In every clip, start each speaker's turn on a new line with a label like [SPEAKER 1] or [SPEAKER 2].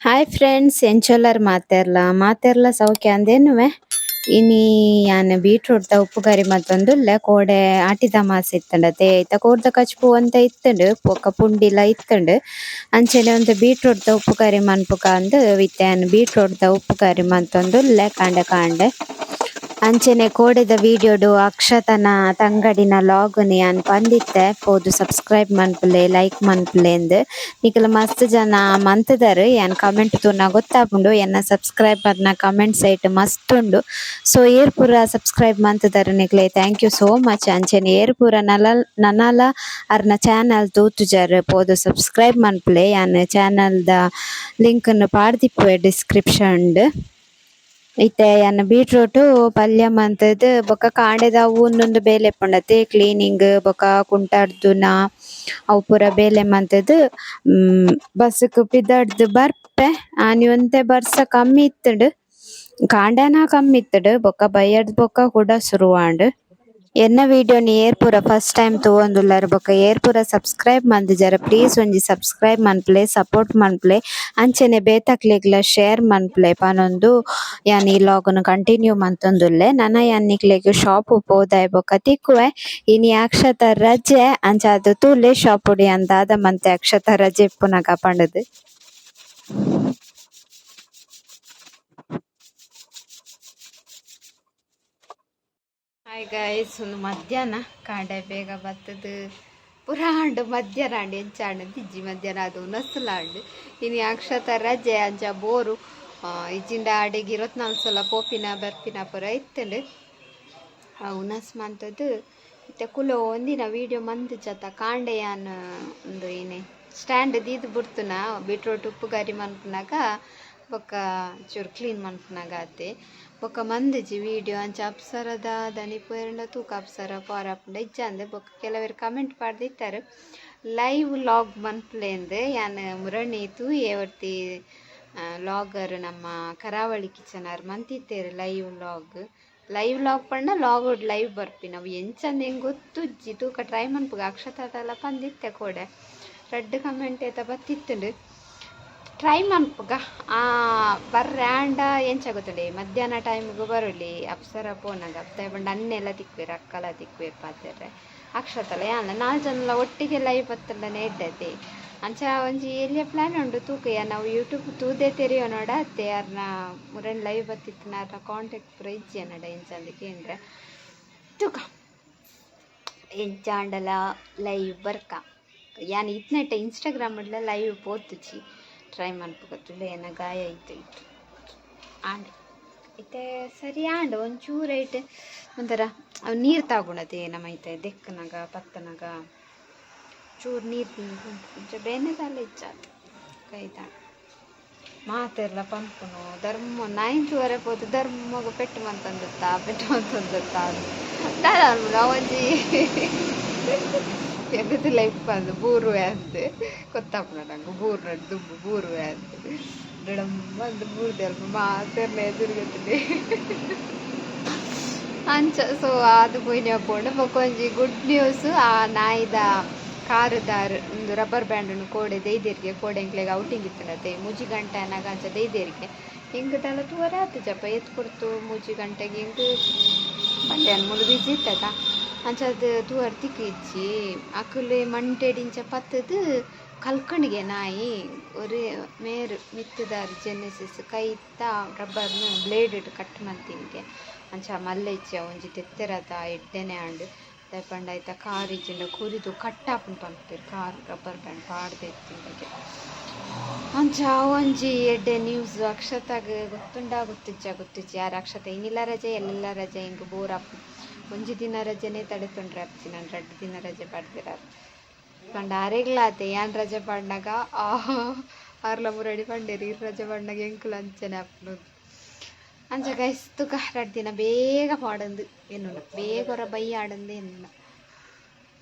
[SPEAKER 1] Hi friends, ಎಂಚೊಲ್ಲರ್ ಮಾತೆರ್ಲ ಮಾತೆರ್ಲ ಸೌಖ್ಯ ಅಂದೇನುವೆ. ಇನಿ ಯಾನ್ ಬೀಟ್ರೂಟ್ ದ ಉಪ್ಪು ಕರಿ ಮಂತೊಂದುಲ್ಲೆ ಕೋಡೆ ಆಟಿದ ಅಮಾಸೆ ಇತ್ತುಂಡತೆ ಐತ ಕೋರ್ದ ಕಜ್ಪು ಒಂತೆ ಇತ್ತುಂಡು ಬೊಕ ಪುಂಡಿಲ ಇತ್ತುಂಡು. ಅಂಚನೆ ಒಂತೆ ಬೀಟ್ರೂಟ್ ದ ಉಪ್ಪು ಕರಿ ಮನ್ಪುಗ ಅಂದ್ ಇತ್ತೆ ಯಾನ್ ಬೀಟ್ರೂಟ್ ದ ಉಪ್ಪು ಕರಿ ಮಂತೊಂದುಲ್ಲೆ ಕಾಂಡೆ ಕಾಂಡೆ. ಅಂಚನೆ ಕೋಡೆದ ವಿಡಿಯೋಡು ಅಕ್ಷತನ ತಂಗಡಿನ ಲಾಗ್ ನು ಯಾನ್ ಪಂದಿತ್ತೆ ಪೋದು ಸಬ್ಸ್ಕ್ರೈಬ್ ಮನ್ಪುಲೆ ಲೈಕ್ ಮನ್ಪುಲೆ ಇಂದ್. ನಿಕುಲು ಮಸ್ತ್ ಜನ ಮಂತುದರ್ ಯಾನ್ ಕಮೆಂಟ್ ತೂನ ಗೊತ್ತಾಪುಂಡು ಎನ್ನ ಸಬ್ಸ್ಕ್ರೈಬರ್ ನ ಕಮೆಂಟ್ಸ್ ಐಟ್ ಮಸ್ತ್ ಉಂಡು. ಸೊ ಏರ್ ಪೂರ ಸಬ್ಸ್ಕ್ರೈಬ್ ಮಂತುದರ್ ನಿಕ್ಲೆ thank you so much. ಅಂಚನೆ ಏರ್ ಪೂರ ನನಲ ಅರ್ನ ಚಾನೆಲ್ ತೂತುಜರ್ ಪೋದು ಸಬ್ಸ್ಕ್ರೈಬ್ ಮನ್ಪುಲೆ ಯಾನ್ ಚಾನೆಲ್ ದ ಲಿಂಕ್ ನು ಪಾಡ್ದಿಪ್ಪುವೆ ಡಿಸ್ಕ್ರಿಪ್ಷನ್ ಡ್. ಇತ್ತೆ ಯಾನ್ ಬೀಟ್ರೂಟ್ ಪಲ್ಯ ಮಂತುದು ಬೊಕ ಕಾಂಡೆದ ಅವು ಉಂದೊಂದು ಬೇಲೆ ಇಪ್ಪುಂಡತೆ ಕ್ಲೀನಿಂಗ್ ಬೊಕ ಕುಂಟಾರ್ದುನ ಅವು ಪೂರ ಬೇಲೆ ಮಂತುದು ಬಸ್ಸ್ ಕ್ ಪಿದಾಡ್ದ್ ಬರ್ಪೆ. ಆನಿ ಒಂತೆ ಬರ್ಸ ಕಮ್ಮಿ ಇತ್ತುಂಡು ಕಾಂಡೆನ ಕಮ್ಮಿ ಇತ್ತುಂಡು ಬೊಕ ಬಯ್ಯಡ್ ಬೊಕ ಕುಡ ಸುರು ಆಂಡ್. ಎನ್ನ ವಿಡಿಯೋ ನು ಏರ್ ಪೂರ ಫಸ್ಟ್ ಟೈಮ್ ತೂವೊಂದುಲ್ಲರ್ ಬೊಕ ಏರ್ ಪೂರ ಸಬ್ಸ್ಕ್ರೈಬ್ ಮಂತುಜರ್ ಪ್ಲೀಸ್ ಒಂಜಿ ಸಬ್ಸ್ಕ್ರೈಬ್ ಮನ್ಪುಲೆ ಸಪೋರ್ಟ್ ಮನ್ಪುಲೆ ಅಂಚನೆ ಬೇತಕ್ಲೆಗ್ಲ ಶೇರ್ ಮನ್ಪುಲೆ ಪನೊಂದು ಯಾನ್ ಈ ಲಾಗ್ ನು ಕಂಟಿನ್ಯೂ ಮಂತೊಂದುಲ್ಲೆ. ನನ ಯಾನ್ ನಿಕ್ಲೆಗ್ ಶಾಪ್ ಪೋದಾಯಿ ಬೊಕ ತಿಕ್ಕುವೆ. ಇನಿ ಅಕ್ಷತ ರಜೆ ಅಂಚಾದ್ ತೂಲೆ ಶಾಪ್ ಡು ಯಾನ್ ದಾದ ಮಂತೆ ಅಕ್ಷತ ರಜೆ ಇಪ್ಪುನಗ ಪಂಡುದು. ಹಾಯ್ ಗೈಸ್, ಉಂದು ಮಧ್ಯಾಹ್ನ ಕಾಂಡೆ ಬೇಗ ಬತ್ತುದು ಪುರ ಆಂಡ್ ಮಧ್ಯಾಹ್ನ ಆಂಡ್ ಎಂಚ ಆಂಡ್ ಇಜ್ಜಿ ಮಧ್ಯಾಹ್ನ ಅದು ಉನಸುಲ ಆಂಡ್. ಇನಿ ಅಕ್ಷತ ರಜೆ ಅಂಚ ಬೋರು ಇಜ್ಜಿಂಡ ಅಡೆಗ್ 24 ಸಲ ಪೋಪಿನ ಬರ್ಪಿನ ಪೂರ ಇತ್ತುಂಡು. ಉನಸ್ ಮಂತುದು ಇತ್ತೆ ಕುಲೋ ಒಂದಿನ ವಿಡಿಯೋ ಮಂತ್ ಜತ ಕಾಂಡೆ ಯಾನ್ ಉಂದು ಏನೆ ಸ್ಟ್ಯಾಂಡ್ ದೀದ್ ಬುಡ್ತುನ ಬೀಟ್ರೂಟ್ ಉಪ್ಪು ಕರಿ ಮನ್ಪುನಗ ಬೊಕ್ಕ ಚೂರು ಕ್ಲೀನ್ ಮನ್ಪುನಗ ಆತೆ ಬೊಕ್ಕ ಮಂದಿಜಿ ವಿಡಿಯೋ. ಅಂಚ ಅಪ್ಸರದ ದನಿ ಪೇರ್ಂಡ ತೂಕ ಅಪ್ಸರ ಪಾರಪುಂಡ ಇಜ್ಜಂದೆ. ಬೊಕ್ಕ ಕೆಲವೆರ್ ಕಮೆಂಟ್ ಪಾಡ್ದಿತ್ತೆರ್ ಲೈವ್ ಲಾಗ್ ಮನ್ಪುಲೇಂದ್. ಯಾನ್ ಮುರಣಿ ತೂಯೆ ಒರ್ತಿ ಲಾಗರ್ ನಮ್ಮ ಕರಾವಳಿ ಕಿಚನ್ ಆರ್ ಮಂತಿತ್ತೆರ್ ಲೈವ್ ಲಾಗ್. ಲೈವ್ ಲಾಗ್ ಪಂಡ ಲಾಗ್ ಲೈವ್ ಬರ್ಪಿನ ಅವು ಎಂಚಂದ್ ಎಂಕ್ ಗೊತ್ತುಜ್ಜಿ ತೂಕ ಟ್ರೈ ಮನ್ಪುಗ. ಅಕ್ಷತಾಟಲ ಪಂದಿತ್ತೆ ಕೋಡೆ ರಡ್ಡ್ ಕಮೆಂಟ್ ಏತ ಬತ್ತಿತ್ತುಂಡು. ಟ್ರೈ ಮನ್ಪುಗ ಬರ್ರೆ ಆಂಡ ಎಂಚ ಗೊತ್ತುಂಡೆ ಮಧ್ಯಾಹ್ನ ಟೈಮ್ಗ್ ಬರೊಲಿ ಅಪ್ಸರ ಪೋನಗ ದಾಯೆ ಪಂಡ ಅನ್ನೆಲ್ಲ ತಿಕ್ಕುವೆರ್ ಅಕ್ಕಲ ತಿಕ್ಕುವೆರ್ ಪಾತೆರ್ರೆ ಅಕ್ಷತಲ ಯಾನ್ಲ ನಾಲ್ ಜನಲ ಒಟ್ಟಿಗೆ ಲೈವ್ ಬತ್ತುಂಡನೆ ಎಡ್ಡೆ. ಅಂಚ ಒಂಜಿ ಎಲ್ಯ ಪ್ಲಾನ್ ಉಂಡು ತೂಕ ಯಾನ್ ಅವು ಯೂಟ್ಯೂಬ್ ತೂದೇ ತೆರಿಯೊನೊಡ ಅತ್ತೆ ಅರ್ನ ಮುರನ್ ಲೈವ್ ಬತ್ತಿತ್ತಿನ ಅರ್ನ ಕಾಂಟ್ಯಾಕ್ಟ್ ಪೂರ ಇಜ್ಜಿ ಎನ್ನಡ ಎಂಚಂದ್ ಕೇಂಡ್ರೆ ತೂಕ ಎಂಚ ಆಂಡಲ ಲೈವ್ ಬರ್ಕ. ಯಾನ್ ಇತ್ನೆಟ ಇನ್ಸ್ಟಾಗ್ರಾಮ್ ಡ್ಲ ಲೈವ್ ಪೋತುಜಿ ಟ್ರೈ ಮನ್ಪುಗ ತೂಲೆ ಎನ್ನ ಗಾಯ ಇತ್ತು ಇತ್ತು ಆಂಡ್ ಇತ್ತೆ ಸರಿ ಆಂಡ್ ಒಂಚೂರು ಐಟ್ ಒಂಥರ ಅವು ನೀರು ತಾಗುಂಡತೆ ನಮ್ಮ ಐತೆ ದೆಕ್ಕುನಗ ಪತ್ತನಗ ಚೂರು ನೀರು ತಿಂದು ಬೇನೆ ದಾಲ ಇಜ್ಜಾತ್ ಕೈತ ಮಾತೆರ್ಲ ಪನ್ಪುನು ಧರ್ಮ ನಾಯಿನ್ ತೂವರೆ ಪೋದು ಧರ್ಮಗ್ ಪೆಟ್ಟು ಮಂತೊಂದಿತ್ತ ಪೆಟ್ಟು ಮಂತೊಂದಿತ್ತ ದಾದ ಪನ್ಪುನು ಅವೊಂಜಿ ಎನ್ನದ ಇಪ್ಪಂದು ಬೂರುವೆ ಅಂದ್ ಗೊತ್ತಾಪುಂಡು ನಂಗೆ ಬೂರ್ನಡ್ ದುಂಬು ಬೂರುವೆ ಅಂದ್ ಡಡಮ್ಮ ಅಂದ್ ಬೂರ್ದೆ ಅಲ್ಪ ಮಾತೆರ್ನ ಎದುರುಗತ್ತುಂಡೆ ಅಂಚ. ಸೊ ಅದು ಪೋಯಿನ ಪೋಂಡು. ಬೊಕ ಒಂಜಿ ಗುಡ್ ನ್ಯೂಸ್, ಆ ನಾಯಿದ ಕಾರುದಾರ್ ಉಂದು ರಬ್ಬರ್ ಬ್ಯಾಂಡ್ ಕೋಡೆ ದೈದೇರ್ಗೆ ಕೋಡೆ ಎಂಕ್ಲೆಗ್ ಔಟಿಂಗ್ ಇತ್ತುಂಡತೆ 3 ಗಂಟೆ ಆನಗ ಅಂಚ ದೈದೇರ್ಗೆ ಎಂಕ್ ದಾಲ ತೂವರೆ ಆತುಜಪ್ಪ ಏತ್ ಪೊರ್ತು 3 ಗಂಟೆಗೆ ಎಂಕ್ ಪಂಡೆ ಯಾನ್ ಮೂಲು ಬಿಜಿ ಇತ್ತತ ಅಂಚಾದ್ ತೂವರೆ ತಿಕ್ಕಿಜ್ಜಿ. ಅಕುಲು ಮಂಟೆಡ್ ಇಂಚ ಪತ್ತುದು ಕಲ್ಕಂಡಿಗೆ ನಾಯಿ ಒರಿ ಮೇರ್ ಮಿತ್ತುದಾರ್ ಜೆನೆಸಿಸ್ ಕೈತ ರಬ್ಬರ್ನ್ ಬ್ಲೇಡ್ ಕಟ್ ಮಲ್ತಿನಿಗೆ ಅಂಚ ಮಲ್ಲೆ ಇಜ್ಜಿ ಒಂಜಿ ತೆತ್ತೆರತ ಎಡ್ಡೆನೆ ಆಂಡ್. ದಾಯೆ ಪಂಡ ಐತ ಕಾರ್ ಇಜ್ಜಿಂಡ ಕುರಿದು ಕಟ್ ಆಪುಂಡು ಪನ್ಪೆರ್ ಕಾರ್ ರಬ್ಬರ್ ಬ್ಯಾಂಡ್ ಪಾಡ್ದ್ ಇತ್ತಿಂಡಗೆ. ಅಂಚ ಒಂಜಿ ಎಡ್ಡೆ ನ್ಯೂಸ್. ಅಕ್ಷತಾಗ್ ಗೊತ್ತುಂಡಾ ಗೊತ್ತಿಜ್ಜಾ ಗೊತ್ತಿಜ್ಜಿ. ಯಾರ್ ಅಕ್ಷತ ಇನಿಲ ರಜೆ ಎಲ್ಲೆಲ್ಲ ರಜೆ ಎಂಕ್ ಬೋರ್ ಆಪುಂಡು. ಒಂಜಿ ದಿನ ರಜೆನೇ ತಡೆತೊಂಡ್ರೆ ಆಪುಜಿ ನನ್ 2 ದಿನ ರಜೆ ಪಾಡ್ದೆರ್ ಪಂಡ ಅರೆಗ್ಲ ಆತೆ ಯಾನ್ ರಜೆ ಪಾಡ್ನಗ ಆರ್ಲ ಮುರಡಿ ಪಂಡೆರ್ ಇರ್ ರಜೆ ಪಾಡ್ನಗ ಎಂಕುಲು ಅಂಚನೆ ಆಪುಂಡು. ಅಂಚ ಗೈಸ್ ತುಕ 2 ದಿನ ಬೇಗ ಪಾಡಂದು ಎನ್ನುನ ಬೇಗ ಹೊರ ಬಯ್ಯ ಆಡಂದು ಎನ್ನುನ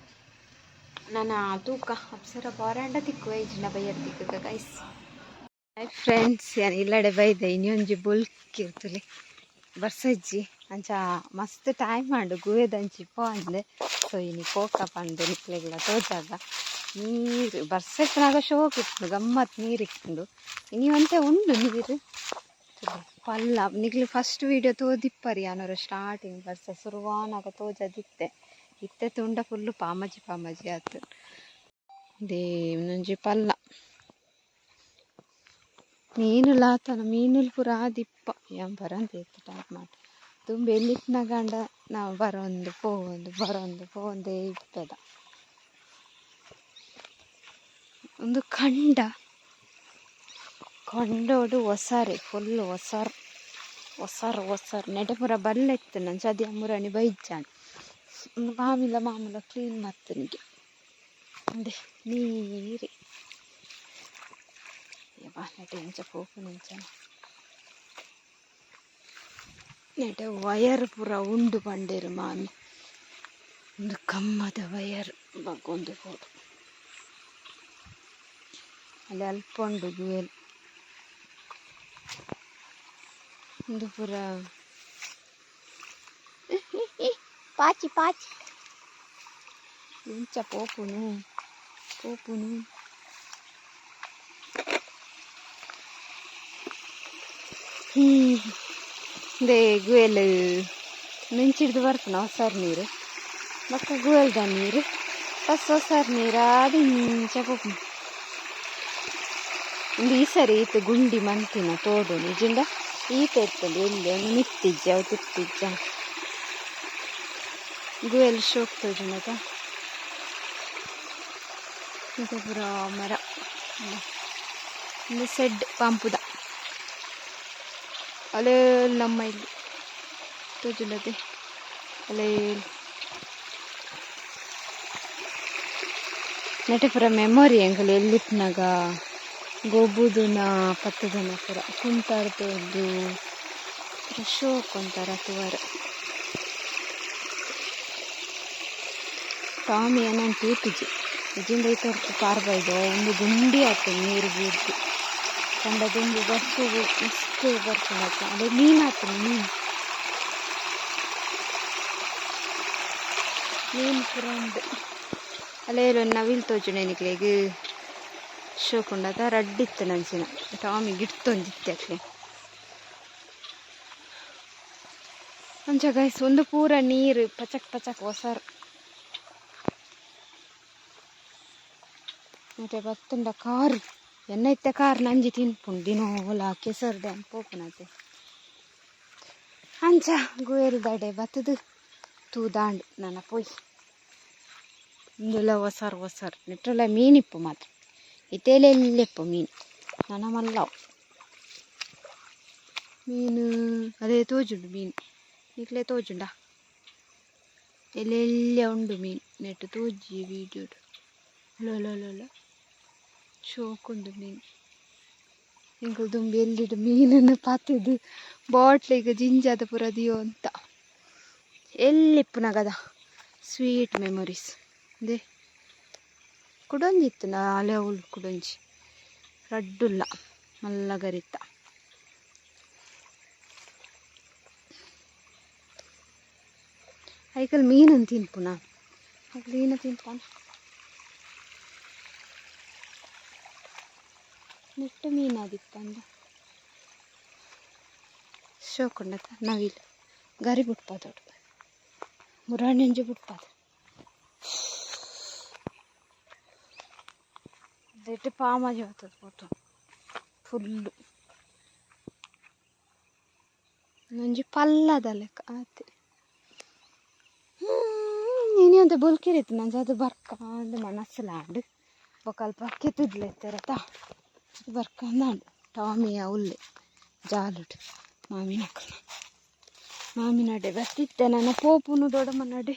[SPEAKER 1] ನನ ತೂಕ ಅಪ್ಸರ ಪಾರಾಂಡ ತಿಕ್ಕುವೆ ಇಜ್ಜಿಂಡ ಬಯ್ಯಡ್ ತಿಕ್ಕುಗ ಗೈಸ್. ಹಾಯ್ ಫ್ರೆಂಡ್ಸ್, ಯಾನ್ ಇಲ್ಲಡೆ ಬೈದೆ ಇನಿ ಒಂಜಿ ಬೊಲ್ಕಿರ್ತುಲೆ ಬರ್ಸಜ್ಜಿ ಅಂಚ ಮಸ್ತ್ ಟೈಮ್ ಆಂಡ್ ಗುವೆದಂಚಿ ಪೋಂದೆ. ಸೊ ಇನಿ ಪೋಕ ಪಂದ್ ನಿಕ್ಲೆಗ್ಲ ತೋಜಾಗ. ನೀರು ಬರ್ಸೆಪ್ಪನಾಗ ಶೋಕ್ ಇಪ್ಪುಂಡು ಗಮ್ಮತ್ ನೀರು ಇಪ್ಪುಂಡು ಇನಿ ಒಂತೆ ಉಂಡು ನೀರು ಪಲ್ಲ ನಿಕ್ಲು ಫಸ್ಟ್ ವೀಡಿಯೋ ತೋದಿಪ್ಪರಿ ಯಾನೊರ ಸ್ಟಾರ್ಟಿಂಗ್ ಬರ್ಸ ಸುರುವಾನಾಗ ತೋಜದಿತ್ತೆ ಇತ್ತೆ ತುಂಡ ಫುಲ್ಲು ಪಾಮಜಿ ಪಾಮಜಿ ಆತು ದೇವ್ನೊಂಜಿ ಪಲ್ಲ ಮೀನುಲ ಆತನ ಮೀನುಲು ಪೂರ ಆದಿಪ್ಪ ಯಾನ್ ಬರಂತೆ ಇತ್ತು ಟಾಪ್ ಮಾಡಿ ದುಂಬು ಎಲ್ಲಿಪ್ಪುನಗಂಡ ನಾವು ಬರೊಂದು ಪೋವೊಂದು ಬರೊಂದು ಪೋವೊಂದೇ ಇಪ್ಪೆದ ಒಂದು ಕಂಡ ಕಂಡೋಡು ಒಸಾರೆ ಫುಲ್ ಒಸರ್ ಒಸರ್ ಒಸರ್ ನೆಟೆ ಪೂರ ಬಲ್ಲೆ ಇತ್ತು ನಂಚ ಅದಿ ಮುರಣಿ ಬೈಜಾಂಡ್ ಒಂದು ಮಾಮಿಲ ಮಾಮೂಲ ಕ್ಲೀನ್ ಮತ್ತನಿಗೆ ಅದೇ ನೀರು ಯಬ್ಬಾ ನೆಟೆ ಎಂಚ ಪೋಪುನಂಚ ನೆಟೆ ವಯರ್ ಪೂರ ಉಂಡು ಪಂಡೇರು ಮಾಮಿ ಒಂದು ಕಮ್ಮದ ವಯರ್ ಬಗ್ಗೊಂದು ಪೋಡು ಅಲ್ಲಿ ಅಲ್ಪ ಉಂಡು ಗುವೆಲ್ ಉಂದು ಪೂರ ಪಾಚಿ ಪಾಚಿ ಎಂಚ ಪೋಪುನು ಪೋಪುನು they ಗುವೆಲ್ ಮಿಂಚಿಡ್ದು ಬರ್ಪುನ ಒಸರ್ ನೀರು ಬೊಕ್ಕ ಗುವೆಲ್ದ ನೀರು ಬಸ್ ಒಸರ್ ನೀರು ಅದು ಇಂಚ ಪೋಪುನು ಉಂದು ಈ ಸರಿ ಇತ್ತು ಗುಂಡಿ ಮಂತಿನ ತೋಡು ನಿಜಿಂಡ ಈತ ಇತ್ತುಂಡು ಎಲ್ಲಿ ಒಂದು ಮಿತ್ತಿಜ್ಜಿ ಅವು ತಿತ್ತಿಜ್ಜ ಗುವೆಲ್ ಶೋಕ್ ತೋಜುನತ ಇದು ಪೂರ ಮರ ಒಂದು ಸೆಡ್ ಪಂಪುದ ಅಲೇ ನಮ್ಮ ಇಲ್ಲಿ ತೋಜುಂಡತೆ ಅಲೇ ನೆಟೆ ಪೂರ ಮೆಮೊರಿ ಎಂಕುಲು ಎಲ್ಲಿಪ್ಪುನಗ ಗೊಬ್ಬುದುನ ಪತ್ತುದನ ಪೂರ ಕುಂಟಾಡ್ತೊಂದು ಪೂರ ಶೋಕ್ ಒಂಥರ ತೂವರೆ ಟಾಮಿ ಎನನ್ ತೂತುಜಿ ಇಜ್ಜಿಂಡ ಐತೊರ್ತು ಪಾರ್ಬೈದು ಒಂದು ಗುಂಡಿ ಆತು ನೀರು ಬೂರ್ದು ಪಂಡ ದುಂಬು ಬರ್ಸೊಗು ಮಸ್ತ್ ಬರ್ಪುಂಡತ ಅಡೆ ಮೀನು ಆತುಂಡು ಮೀನು ಮೀನು ಪೂರ ಉಂಡು ಅಲ್ಲೇ ನವಿಲು ತೋಜುಂಡು ನಿಕ್ಲೆಗ್ ಶೋಕುಂಡತ ರಡ್ಡ್ ಇತ್ತುಂಡು ಅಂಚಿನ ಟಾಮಿ ಗಿಡ್ತೊಂದಿತ್ತೆ ಅಕ್ಲೆ ಅಂಚ ಗೈಸ್ ಒಂದು ಪೂರ ನೀರು ಪಚಕ್ ಪಚಕ್ ಒಸರ್ ಮತ್ತೆ ಬತ್ತುಂಡ ಕಾರ್ ಎನ್ನ ಇತ್ತೆ ಕಾರ್ ನಂಜಿ ತಿನ್ಪುಂಡು ದಿನೋಲ ಕೆಸರು ಡ್ಯಾಮ್ ಪೋಪುನತೆ ಅಂಚ ಗುವೆಲ್ದಡೆ ಬತ್ತುದು ತೂದಾಂಡ್ ನನ ಪೋಯ್ ಇಂದುಲ ಒಸರ್ ಒಸರ್ ನೆಟ್ಟುಲ ಮೀನಿಪ್ಪು ಮಾತ್ರ ಇತ್ತೇಲೆಲ್ಲೆಪ್ಪು ಮೀನು ನನ ಮಲ್ಲವು ಮೀನು ಅದೇ ತೋಜುಂಡು ಮೀನು ನಿಕ್ಲೆ ತೋಜುಂಡ ಎಲ್ಲೆಲ್ಲೆ ಉಂಡು ಮೀನು ನೆಟ್ಟು ತೋಜಿ ವೀಡಿಯೋಡು ಲೋ ಶೋಕುಂಡು ಮೀನು ಎಂಕುಲು ದುಂಬು ಎಲ್ಲಿಡು ಮೀನನ್ನು ಪತ್ತುದು ಬಾಟ್ಲಿಗ್ ಜಿಂಜಾದ ಪೂರ ದಿಯೊಂತ ಎಲ್ಲಿಪ್ಪುನಗದ ಸ್ವೀಟ್ ಮೆಮೊರೀಸ್ they ಕುಡೊಂಜಿ ಇತ್ತುಂಡ ಅಲೆ ಅವ್ಲು ಕುಡೊಂಜಿ ರಡ್ಡುಲ್ಲ ಮಲ್ಲ ಗರಿತ ಐಕಲ್ ಮೀನನ್ನು ತಿನ್ಪುನ ಅಕ್ಲು ಈನ ತಿನ್ಪನ ನೆಟ್ಟು ಮೀನಾದಿಪ್ಪಂದ ಶೋಕುಂಡತ ನವಿಲು ಗರಿ ಬುಡ್ಪಾದೊಡು ಮುರಾಣಿ ಬುಡ್ಪಾದ ದೆಟ್ಟು ಪಾಮಾಜಿ ಬರ್ತದೆ ಫೋಟೋ ಫುಲ್ಲು ಒಂಜಿ ಪಲ್ಲದ ಲೆಕ್ಕ ಆತೆ ಇನಿ ಒಂತೆ ಬೊಲ್ಕಿರಿತ್ತು ನಂಜ ಅದು ಬರ್ಕಾಂದ್ ಮನಸ್ಸುಲಾಂಡ್ ಬೊಕ ಅಲ್ಪ ಕೆತ್ತುದ್ಲೆತ್ತೆರತ ಬರ್ಕಂದಾಂಡ್ ಟಾಮಿಯ ಉಲ್ಲೆ ಜಾಲುಡ್ ಮಾಮಿನಕಲ್ನ ಮಾಮಿನಡೆ ಬತ್ತಿತ್ತೆ ನನ್ನ ಪೋಪುನು ದೊಡ್ಡಮ್ಮನಡೆ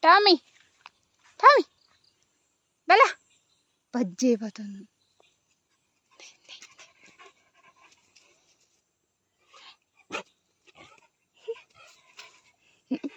[SPEAKER 1] ಟಾಮಿ ಟಾಮಿ ಬಲ ಬಜ್ಜೆ ಬತ್ತೊಂದು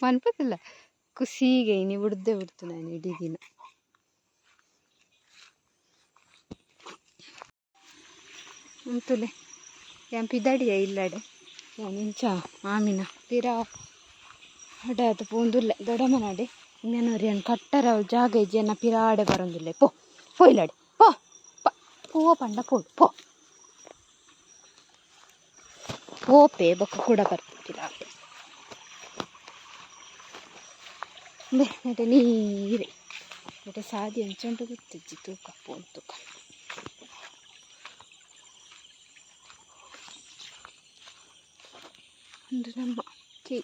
[SPEAKER 1] ಮನ್ಪತಿಲ್ಲ ಖುಷಿಗೆ ಇನಿ ಬಿಡ್ದೆ ಬಿಡ್ತು ನಾನು ಇಡೀ ದಿನ ಉಂತುಲೆ ಯಾನ್ ಪಿದಡಿಯ ಇಲ್ಲಡೆ ಯಾನ್ ಇಂಚ ಮಾಮಿನ ಪಿರ ಅಡೆ ಅದು ಪೋಂದುಲ್ಲೆ ದೊಡ್ಡಮ್ಮನಡೆ ಇಂದೆನೊರಿಯನ್ ಕಟ್ಟರ ಜಾಗ ಇಜ್ಜಿ ಎನ್ನ ಪಿರಾಡೆ ಬರೊಂದುಲ್ಲೆ ಪೋ ಪೋಯಿಲಡೆ ಪೋ ಪೋ ಪಂಡ ಪೋಡು ಪೋ ಪೋಪೆ ಬೊಕ್ಕ ಕೂಡ ಬರ್ಪೆ ಪಿರಾಡೆ ಬೆ ನೆಟೆ ನೀರೆ ನೆಟೆ ಸಾದಿ ಎಂಚ ಉಂಡು ಗೊತ್ತಿಜ್ಜಿ ತೂಕ ಪೋಂದು ತೂಕ. ಉಂದು ನಮ್ಮ ಕಿ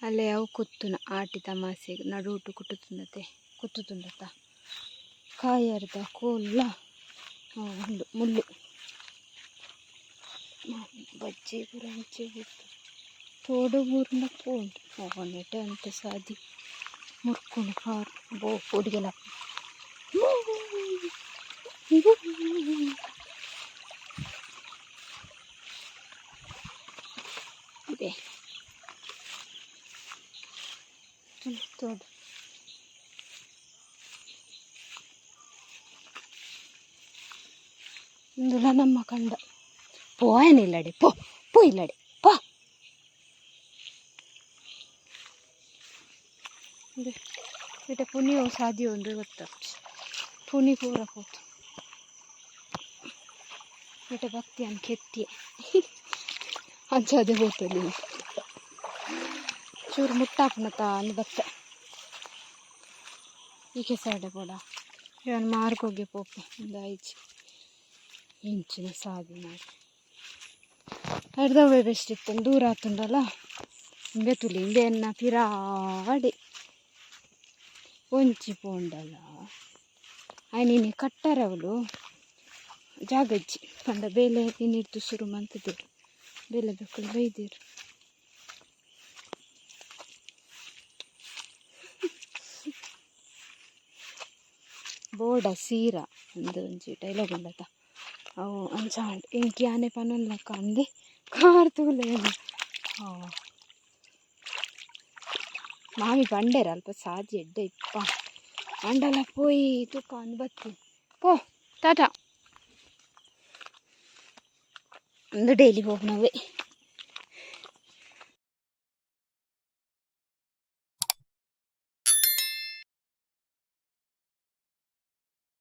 [SPEAKER 1] ಅಲ್ಲೇ ಅವು ಕುತ್ತುನ ಆಟಿ ತಮಾಸೆಗ್ ನಡುಟು ಕುಟ್ಟುತುಂಡತೆ ಕುತ್ತುತುಂಡತ ಕಾಯರ್ದ ಕೋಲ್ಲ ಉಂಡು ಮುಳ್ಳು ಬಜ್ಜಿ ಪೂರ ಅಂಚೆ ಬೂರ್ದು ತೋಡು ಬೂರ್ಂಡ ಪೋಂಡು ನೆಟೆ ಅಂತೆ ಸಾದಿ ಮುರ್ಕುಂಡು ಕಾರ್ ಬೋ ಪೋಡಿಗೆಲ ಇದೆ ತೋಡು. ಇಂದುಲ ನಮ್ಮ ಕಂಡ ಪೋಯನಿಲ್ಲಡೆ ಪೋ ಪೋ ಇಲ್ಲಡೆ ಪೋ. ಇಟ ಪುನಿ ಸಾದಿ ಒಂದು ಗೊತ್ತಾಗ್ತದೆ ಪುನಿ ಪೂರ ಪೋತು ಇಟ ಭಕ್ತಿ ಅನ್ ಕೆತ್ತಿ ಅಂಚಾದೆ ಪೋತಲ್ಲಿ ಚೂರು ಮುಟ್ಟಾಪುನತ ಅಂದ್ ಬತ್ತೆ ಈಕೆ ಸೈಡೆ ಪೋಡ ಇವನ್ ಮಾರ್ಗೋಗಿ ಪೋಪೆ ಒಂದು ಐಜಿ ಇಂಚಿನ ಸಾದಿ ಮಾಡಿ ಅರ್ಧವೇ ಬೆಸ್ಟ್ ಇತ್ತು ದೂರ ಆತುಂಡಲ್ಲ ಇಂಬೆ ತುಲಿ ಇಂಬೆ ಎನ್ನ ಪಿರಾಡಿ ಒಂಚಿ ಪೋಂಡಲ ಆಯ್ನ ಕಟ್ಟರವಳು ಜಾಗಜ್ಜಿ ಪಂಡ ಬೇಲೆ ಇನ್ನಿಡ್ದು ಶುರು ಮಂತದಿರು ಬೇಲೆ ಬೇಕುಲು ಬೈದಿರು. ಬೋಡ ಸೀರ ಒಂದು ಒಂಜಿ ಡೈಲಾಗ್ ಉಂಡತ ಅವು ಅಂಚ ಆಂಡ್ ಎಂಕ್ ಯಾನೆ ಪನೊನ್ಲಕ್ಕ ಅಂದೆ ಕಾರ್ ತೂಲೆ. ಮಾಮಿ ಪಂಡೇರ್ ಅಲ್ಪ ಸಾದಿ ಎಡ್ಡೆ ಇಪ್ಪ ಅಂಡಲ ಪೋಯಿ ತೂಕ ಅಂದ್ ಬತ್ತಿ ಪೋ ಟಾಟಾ. ಅಂದು ಡೈಲಿ ಪೋಪುನವೇ.